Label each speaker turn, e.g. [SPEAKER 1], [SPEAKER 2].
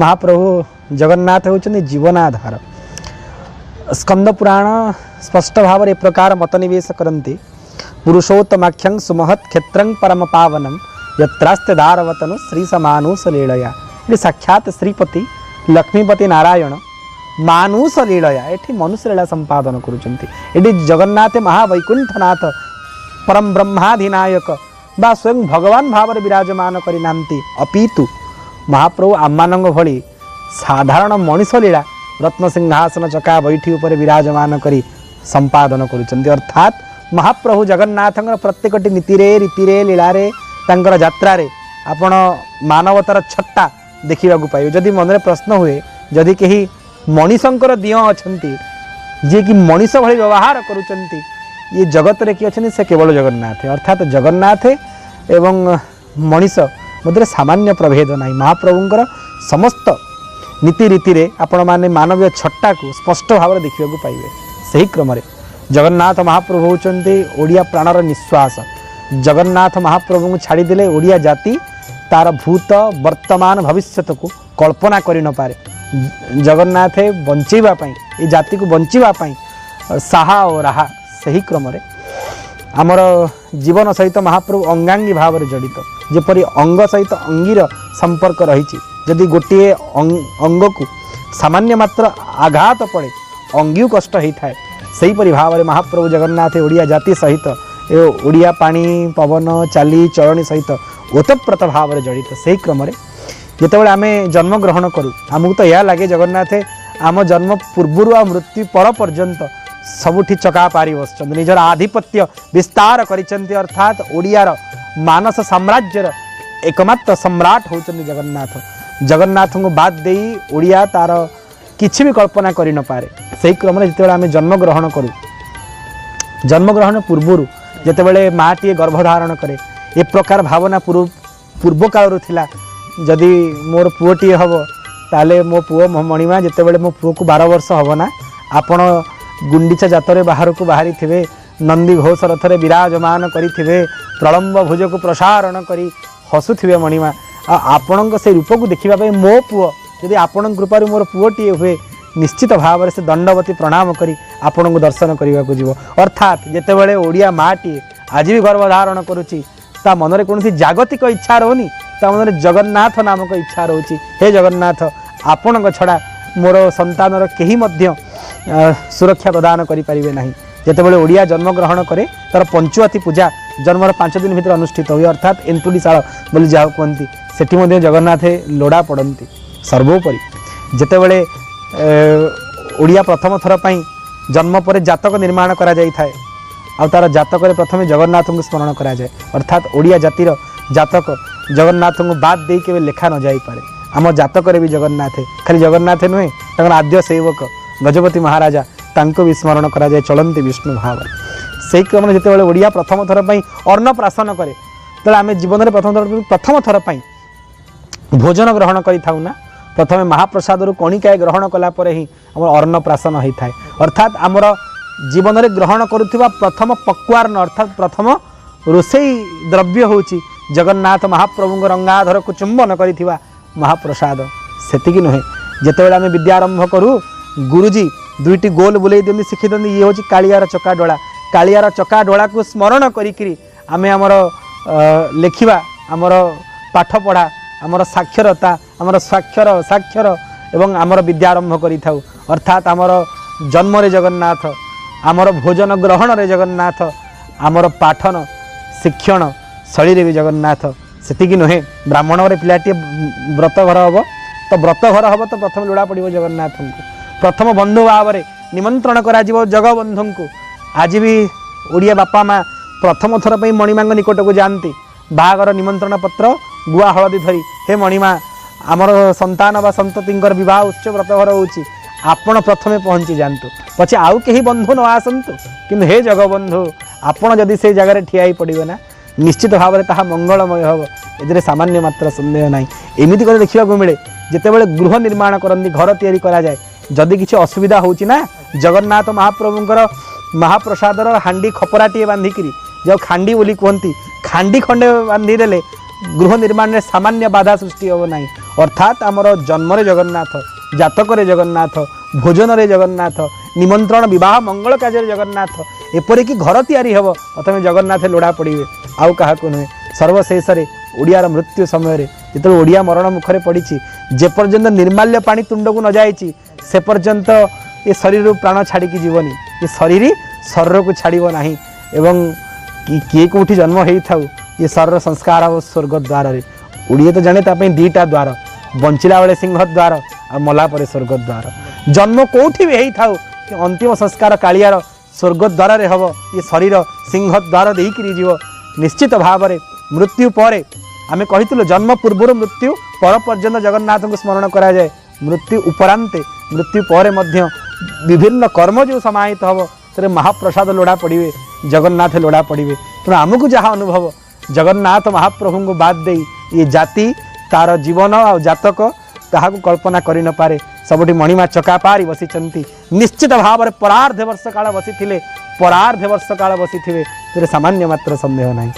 [SPEAKER 1] ମହାପ୍ରଭୁ ଜଗନ୍ନାଥ ହେଉଛନ୍ତି ଜୀବନାଧାର। ସ୍କନ୍ଦ ପୁରାଣ ସ୍ପଷ୍ଟ ଭାବରେ ଏ ପ୍ରକାର ମତ ନିବେଶ କରନ୍ତି, ପୁରୁଷୋତ୍ତମାଖ୍ୟଂ ସୁମହତ୍ କ୍ଷେତ୍ରଂ ପରମ ପାବନಂ ଯତ୍ରାସ୍ତେ ଦାରବତନୁ ଶ୍ରୀ ସମାନୁଷ ଲୀଳୟା। ଏଠି ସାକ୍ଷାତ ଶ୍ରୀପତି ଲକ୍ଷ୍ମୀପତି ନାରାୟଣ ମାନୁଷ ଲୀଳୟା, ଏଠି ମନୁଷ୍ୟ ଲୀଳା ସମ୍ପାଦନ କରୁଛନ୍ତି। ଏଠି ଜଗନ୍ନାଥ ମହାବୈକୁଣ୍ଠନାଥ ପରମ ବ୍ରହ୍ମାଧିନାୟକ ବା ସ୍ୱୟଂ ଭଗବାନ ଭାବରେ ବିରାଜମାନ କରିନାହାନ୍ତି, ଅପିତୁ ମହାପ୍ରଭୁ ଆମମାନଙ୍କ ଭଳି ସାଧାରଣ ମଣିଷ ଲୀଳା ରତ୍ନସିଂହାସନ ଚକା ବୈଠି ଉପରେ ବିରାଜମାନ କରି ସମ୍ପାଦନ କରୁଛନ୍ତି। ଅର୍ଥାତ୍ ମହାପ୍ରଭୁ ଜଗନ୍ନାଥଙ୍କର ପ୍ରତ୍ୟେକଟି ନୀତିରେ, ରୀତିରେ, ଲୀଳାରେ, ତାଙ୍କର ଯାତ୍ରାରେ ଆପଣ ମାନବତାର ଛଟା ଦେଖିବାକୁ ପାଇବେ। ଯଦି ମନରେ ପ୍ରଶ୍ନ ହୁଏ, ଯଦି କେହି ମଣିଷଙ୍କର ଦିଅଁ ଅଛନ୍ତି, ଯିଏକି ମଣିଷ ଭଳି ବ୍ୟବହାର କରୁଛନ୍ତି, ଇଏ ଜଗତରେ କିଏ ଅଛନ୍ତି, ସେ କେବଳ ଜଗନ୍ନାଥ। ଅର୍ଥାତ୍ ଜଗନ୍ନାଥ ଏବଂ ମଣିଷ ମଧ୍ୟରେ ସାମାନ୍ୟ ପ୍ରଭେଦ ନାହିଁ। ମହାପ୍ରଭୁଙ୍କର ସମସ୍ତ ନୀତି ରୀତିରେ ଆପଣମାନେ ମାନବୀୟ ଛଟାକୁ ସ୍ପଷ୍ଟ ଭାବରେ ଦେଖିବାକୁ ପାଇବେ। ସେହି କ୍ରମରେ ଜଗନ୍ନାଥ ମହାପ୍ରଭୁ ହେଉଛନ୍ତି ଓଡ଼ିଆ ପ୍ରାଣର ନିଶ୍ୱାସ। ଜଗନ୍ନାଥ ମହାପ୍ରଭୁଙ୍କୁ ଛାଡ଼ିଦେଲେ ଓଡ଼ିଆ ଜାତି ତାର ଭୂତ, ବର୍ତ୍ତମାନ, ଭବିଷ୍ୟତକୁ କଳ୍ପନା କରିନପାରେ। ଜଗନ୍ନାଥ ବଞ୍ଚେଇବା ପାଇଁ, ଏ ଜାତିକୁ ବଞ୍ଚିବା ପାଇଁ ସାହା ଓ ରାହା। ସେହି କ୍ରମରେ ଆମର ଜୀବନ ସହିତ ମହାପ୍ରଭୁ ଅଙ୍ଗାଙ୍ଗୀ ଭାବରେ ଜଡ଼ିତ। ଯେପରି ଅଙ୍ଗ ସହିତ ଅଙ୍ଗୀର ସମ୍ପର୍କ ରହିଛି, ଯଦି ଗୋଟିଏ ଅଙ୍ଗକୁ ସାମାନ୍ୟ ମାତ୍ର ଆଘାତ ପଡ଼େ, ଅଙ୍ଗୀକୁ କଷ୍ଟ ହେଇଥାଏ, ସେହିପରି ଭାବରେ ମହାପ୍ରଭୁ ଜଗନ୍ନାଥ ଓଡ଼ିଆ ଜାତି ସହିତ ଏ ଓଡ଼ିଆ ପାଣି ପବନ ଚାଲି ଚଳଣି ସହିତ ଓତପ୍ରୋତ ଭାବରେ ଜଡ଼ିତ। ସେହି କ୍ରମରେ ଯେତେବେଳେ ଆମେ ଜନ୍ମଗ୍ରହଣ କରୁ, ଆମକୁ ତ ଏହା ଲାଗେ ଜଗନ୍ନାଥ ଆମ ଜନ୍ମ ପୂର୍ବରୁ ଆଉ ମୃତ୍ୟୁ ପର ପର୍ଯ୍ୟନ୍ତ ସବୁଠି ଚକା ପାରି ବସିଛନ୍ତି, ନିଜର ଆଧିପତ୍ୟ ବିସ୍ତାର କରିଛନ୍ତି। ଅର୍ଥାତ୍ ଓଡ଼ିଆର ମାନସ ସାମ୍ରାଜ୍ୟର ଏକମାତ୍ର ସମ୍ରାଟ ହେଉଛନ୍ତି ଜଗନ୍ନାଥ। ଜଗନ୍ନାଥଙ୍କୁ ବାଦ ଦେଇ ଓଡ଼ିଆ ତାର କିଛି ବି କଳ୍ପନା କରିନପାରେ। ସେହି କ୍ରମରେ ଯେତେବେଳେ ଆମେ ଜନ୍ମଗ୍ରହଣ କରୁ, ଜନ୍ମଗ୍ରହଣ ପୂର୍ବରୁ ଯେତେବେଳେ ମାଟିଏ ଗର୍ଭଧାରଣ କରେ, ଏ ପ୍ରକାର ଭାବନା ପୂର୍ବକାଳରୁ ଥିଲା, ଯଦି ମୋର ପୁଅଟିଏ ହେବ ତାହେଲେ ମୋ ପୁଅ ମୋ ମଣିମା, ଯେତେବେଳେ ମୋ ପୁଅକୁ 12 ବର୍ଷ ହେବ ନା, ଆପଣ ଗୁଣ୍ଡିଚା ଜାତରେ ବାହାରକୁ ବାହାରିଥିବେ, ନନ୍ଦୀ ଘୋଷ ରଥରେ ବିରାଜମାନ କରିଥିବେ, ପ୍ରଳମ୍ବ ଭୁଜକୁ ପ୍ରସାରଣ କରି ହସୁଥିବେ ମଣିମା, ଆଉ ଆପଣଙ୍କ ସେଇ ରୂପକୁ ଦେଖିବା ପାଇଁ ମୋ ପୁଅ, ଯଦି ଆପଣଙ୍କ କୃପାରୁ ମୋର ପୁଅଟିଏ ହୁଏ, ନିଶ୍ଚିତ ଭାବରେ ସେ ଦଣ୍ଡବତୀ ପ୍ରଣାମ କରି ଆପଣଙ୍କୁ ଦର୍ଶନ କରିବାକୁ ଯିବ। ଅର୍ଥାତ୍ ଯେତେବେଳେ ଓଡ଼ିଆ ମାଟିଏ ଆଜି ବି ଗର୍ଭଧାରଣ କରୁଛି, ତା ମନରେ କୌଣସି ଜାଗତିକ ଇଚ୍ଛା ରହୁନି, ତା ମନରେ ଜଗନ୍ନାଥ ନାମକ ଇଚ୍ଛା ରହୁଛି। ହେ ଜଗନ୍ନାଥ, ଆପଣଙ୍କ ଛଡ଼ା ମୋର ସନ୍ତାନର କେହି ମଧ୍ୟ ସୁରକ୍ଷା ପ୍ରଦାନ କରିପାରିବେ ନାହିଁ। ଯେତେବେଳେ ଓଡ଼ିଆ ଜନ୍ମଗ୍ରହଣ କରେ, ତାର ପଞ୍ଚୁଆତି ପୂଜା ଜନ୍ମର 5 ଦିନ ଭିତରେ ଅନୁଷ୍ଠିତ ହୁଏ, ଅର୍ଥାତ୍ ଏନ୍ତୁଡ଼ିଶାଳ ବୋଲି ଯାହାକୁ କୁହନ୍ତି, ସେଠି ମଧ୍ୟ ଜଗନ୍ନାଥ ଲୋଡ଼ା ପଡ଼ନ୍ତି। ସର୍ବୋପରି ଯେତେବେଳେ ଓଡ଼ିଆ ପ୍ରଥମ ଥର ପାଇଁ ଜନ୍ମ ପରେ ଜାତକ ନିର୍ମାଣ କରାଯାଇଥାଏ, ଆଉ ତାର ଜାତକରେ ପ୍ରଥମେ ଜଗନ୍ନାଥଙ୍କୁ ସ୍ମରଣ କରାଯାଏ। ଅର୍ଥାତ୍ ଓଡ଼ିଆ ଜାତିର ଜାତକ ଜଗନ୍ନାଥଙ୍କୁ ବାଦ ଦେଇ କେବେ ଲେଖା ନ ଯାଇପାରେ। ଆମ ଜାତକରେ ବି ଜଗନ୍ନାଥ, ଖାଲି ଜଗନ୍ନାଥ ନୁହେଁ, ତାଙ୍କର ଆଦ୍ୟ ସେବକ ଗଜପତି ମହାରାଜା, ତାଙ୍କୁ ବି ସ୍ମରଣ କରାଯାଏ ଚଳନ୍ତି ବିଷ୍ଣୁ ଭାବରେ। ସେହି କ୍ରମରେ ଯେତେବେଳେ ଓଡ଼ିଆ ପ୍ରଥମ ଥର ପାଇଁ ଅନ୍ନପ୍ରାଶନ କରେ, ଯେତେବେଳେ ଆମେ ଜୀବନରେ ପ୍ରଥମ ଥର ପାଇଁ ଭୋଜନ ଗ୍ରହଣ କରିଥାଉ ନା, ପ୍ରଥମେ ମହାପ୍ରସାଦରୁ କଣିକାଏ ଗ୍ରହଣ କଲା ପରେ ହିଁ ଆମର ଅନ୍ନପ୍ରାଶନ ହୋଇଥାଏ। ଅର୍ଥାତ୍ ଆମର ଜୀବନରେ ଗ୍ରହଣ କରୁଥିବା ପ୍ରଥମ ପକ୍ୱାନ୍ନ, ଅର୍ଥାତ୍ ପ୍ରଥମ ରୋଷେଇ ଦ୍ରବ୍ୟ ହେଉଛି ଜଗନ୍ନାଥ ମହାପ୍ରଭୁଙ୍କ ରଙ୍ଗାଧରକୁ ଚୁମ୍ବନ କରିଥିବା ମହାପ୍ରସାଦ। ସେତିକି ନୁହେଁ, ଯେତେବେଳେ ଆମେ ବିଦ୍ୟାରମ୍ଭ କରୁ, ଗୁରୁଜୀ ଦୁଇଟି ଗୋଲ ବୁଲେଇ ଦିଅନ୍ତି, ଶିଖେଇ ଦିଅନ୍ତି, ଇଏ ହେଉଛି କାଳିଆର ଚକାଡୋଳା। କାଳିଆର ଚକାଡୋଳାକୁ ସ୍ମରଣ କରିକିରି ଆମେ ଆମର ଲେଖିବା, ଆମର ପାଠପଢ଼ା, ଆମର ସାକ୍ଷରତା, ଆମର ସ୍ୱାକ୍ଷର ସାକ୍ଷର ଏବଂ ଆମର ବିଦ୍ୟାରମ୍ଭ କରିଥାଉ। ଅର୍ଥାତ୍ ଆମର ଜନ୍ମରେ ଜଗନ୍ନାଥ, ଆମର ଭୋଜନ ଗ୍ରହଣରେ ଜଗନ୍ନାଥ, ଆମର ପାଠନ ଶିକ୍ଷଣ ଶୈଳୀରେ ବି ଜଗନ୍ନାଥ। ସେତିକି ନୁହେଁ, ବ୍ରାହ୍ମଣର ପିଲାଟିଏ ବ୍ରତଘର ହେବ ତ, ବ୍ରତଘର ହେବ ତ ପ୍ରଥମେ ଲୋଡ଼ା ପଡ଼ିବ ଜଗନ୍ନାଥଙ୍କୁ, ପ୍ରଥମ ବନ୍ଧୁ ଭାବରେ ନିମନ୍ତ୍ରଣ କରାଯିବ ଜଗବନ୍ଧୁଙ୍କୁ। ଆଜି ବି ଓଡ଼ିଆ ବାପା ମା ପ୍ରଥମ ଥର ପାଇଁ ମଣିମାଙ୍କ ନିକଟକୁ ଯାଆନ୍ତି, ବାହାଘର ନିମନ୍ତ୍ରଣ ପତ୍ର ଗୁଆ ହଳଦୀ ଧରି, ହେ ମଣିମା, ଆମର ସନ୍ତାନ ବା ସନ୍ତତିଙ୍କର ବିବାହ ଉତ୍ସବ ବ୍ରତଘର ହେଉଛି, ଆପଣ ପ୍ରଥମେ ପହଞ୍ଚି ଯାଆନ୍ତୁ, ପଛେ ଆଉ କେହି ବନ୍ଧୁ ନ ଆସନ୍ତୁ, କିନ୍ତୁ ହେ ଜଗବନ୍ଧୁ, ଆପଣ ଯଦି ସେଇ ଜାଗାରେ ଠିଆ ହେଇ ପଡ଼ିବେ ନା, ନିଶ୍ଚିତ ଭାବରେ ତାହା ମଙ୍ଗଳମୟ ହେବ, ଏଥିରେ ସାମାନ୍ୟ ମାତ୍ର ସନ୍ଦେହ ନାହିଁ। ଏମିତି କରି ଦେଖିବାକୁ ମିଳେ, ଯେତେବେଳେ ଗୃହ ନିର୍ମାଣ କରନ୍ତି, ଘର ତିଆରି କରାଯାଏ, ଯଦି କିଛି ଅସୁବିଧା ହେଉଛି ନା, ଜଗନ୍ନାଥ ମହାପ୍ରଭୁଙ୍କର ମହାପ୍ରସାଦର ହାଣ୍ଡି ଖପରାଟିଏ ବାନ୍ଧିକିରି, ଯେଉଁ ଖାଣ୍ଡି ବୋଲି କୁହନ୍ତି, ଖାଣ୍ଡି ଖଣ୍ଡେ ବାନ୍ଧିଦେଲେ ଗୃହ ନିର୍ମାଣରେ ସାମାନ୍ୟ ବାଧା ସୃଷ୍ଟି ହେବ ନାହିଁ। ଅର୍ଥାତ୍ ଆମର ଜନ୍ମରେ ଜଗନ୍ନାଥ, ଜାତକରେ ଜଗନ୍ନାଥ, ଭୋଜନରେ ଜଗନ୍ନାଥ, ନିମନ୍ତ୍ରଣ ବିବାହ ମଙ୍ଗଳ କାର୍ଯ୍ୟରେ ଜଗନ୍ନାଥ, ଏପରିକି ଘର ତିଆରି ହେବ ପ୍ରଥମେ ଜଗନ୍ନାଥ ଲୋଡ଼ା ପଡ଼ିବେ, ଆଉ କାହାକୁ ନୁହେଁ। ସର୍ବଶେଷରେ ଓଡ଼ିଆର ମୃତ୍ୟୁ ସମୟରେ ଯେତେବେଳେ ଓଡ଼ିଆ ମରଣ ମୁଖରେ ପଡ଼ିଛି, ଯେପର୍ଯ୍ୟନ୍ତ ନିର୍ମାଲ୍ୟ ପାଣି ତୁଣ୍ଡକୁ ନ ଯାଇଛି ସେ ପର୍ଯ୍ୟନ୍ତ ଏ ଶରୀରରୁ ପ୍ରାଣ ଛାଡ଼ିକି ଯିବନି, ଏ ଶରୀର ଶରୀରକୁ ଛାଡ଼ିବ ନାହିଁ। ଏବଂ କିଏ କେଉଁଠି ଜନ୍ମ ହେଇଥାଉ, ଏ ଶରୀର ସଂସ୍କାର ହେବ ସ୍ୱର୍ଗ ଦ୍ୱାରରେ। ଓଡ଼ିଆ ତ ଜାଣେ ତା ପାଇଁ ଦୁଇଟା ଦ୍ୱାର, ବଞ୍ଚିଲା ବେଳେ ସିଂହ ଦ୍ୱାର ଆଉ ମଲା ପରେ ସ୍ୱର୍ଗ ଦ୍ୱାର। ଜନ୍ମ କେଉଁଠି ବି ହେଇଥାଉ, ଅନ୍ତିମ ସଂସ୍କାର କାଳିଆର ସ୍ୱର୍ଗ ଦ୍ୱାରରେ ହେବ। ଏ ଶରୀର ସିଂହ ଦ୍ୱାର ଦେଇକିରି ଯିବ ନିଶ୍ଚିତ ଭାବରେ। ମୃତ୍ୟୁ ପରେ ଆମେ କହିଥିଲୁ ଜନ୍ମ ପୂର୍ବରୁ ମୃତ୍ୟୁ ପର ପର୍ଯ୍ୟନ୍ତ ଜଗନ୍ନାଥଙ୍କୁ ସ୍ମରଣ କରାଯାଏ। ମୃତ୍ୟୁ ଉପରାନ୍ତେ, ମୃତ୍ୟୁ ପରେ ମଧ୍ୟ ବିଭିନ୍ନ କର୍ମ ଯେଉଁ ସମାହିତ ହେବ, ସେଥିରେ ମହାପ୍ରସାଦ ଲୋଡ଼ା ପଡ଼ିବେ, ଜଗନ୍ନାଥ ଲୋଡ଼ା ପଡ଼ିବେ। ତେଣୁ ଆମକୁ ଯାହା ଅନୁଭବ, ଜଗନ୍ନାଥ ମହାପ୍ରଭୁଙ୍କୁ ବାଦ ଦେଇ ଏ ଜାତି ତାର ଜୀବନ ଆଉ ଜାତକ ତାହାକୁ କଳ୍ପନା କରିନପାରେ। ସବୁଠି ମଣିମା ଚକାପାରି ବସିଛନ୍ତି, ନିଶ୍ଚିତ ଭାବରେ ପରାର୍ଧେ ବର୍ଷ କାଳ ବସିଥିଲେ, ପରାର୍ଧେ ବର୍ଷ କାଳ ବସିଥିବେ, ସେଥିରେ ସାମାନ୍ୟ ମାତ୍ର ସନ୍ଦେହ ନାହିଁ।